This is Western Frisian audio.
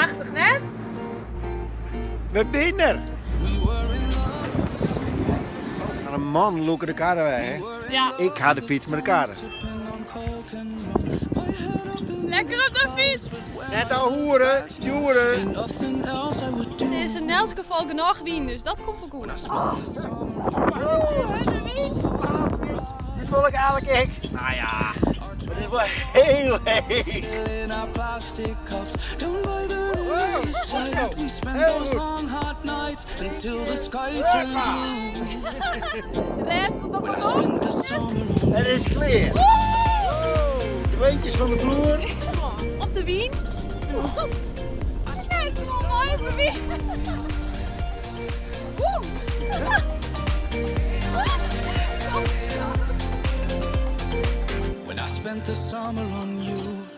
Prachtich, net? We binne der! Mar in man lûke de karre wer, hè? Ja. Ik ha de fyts mei de karre. Lekker op de fyts! Net ouwehoere, stjoere! It is yn elts gefal genôch wyn, dus dat komt wol goed. Dit wol ik eigenlik ek. No ja, it is wol hiel heech. It is klear. De beentjes fan de vloer. Op de wyn. En dan stop. Nee, kom moai op de wyn. When I spent the summer on you.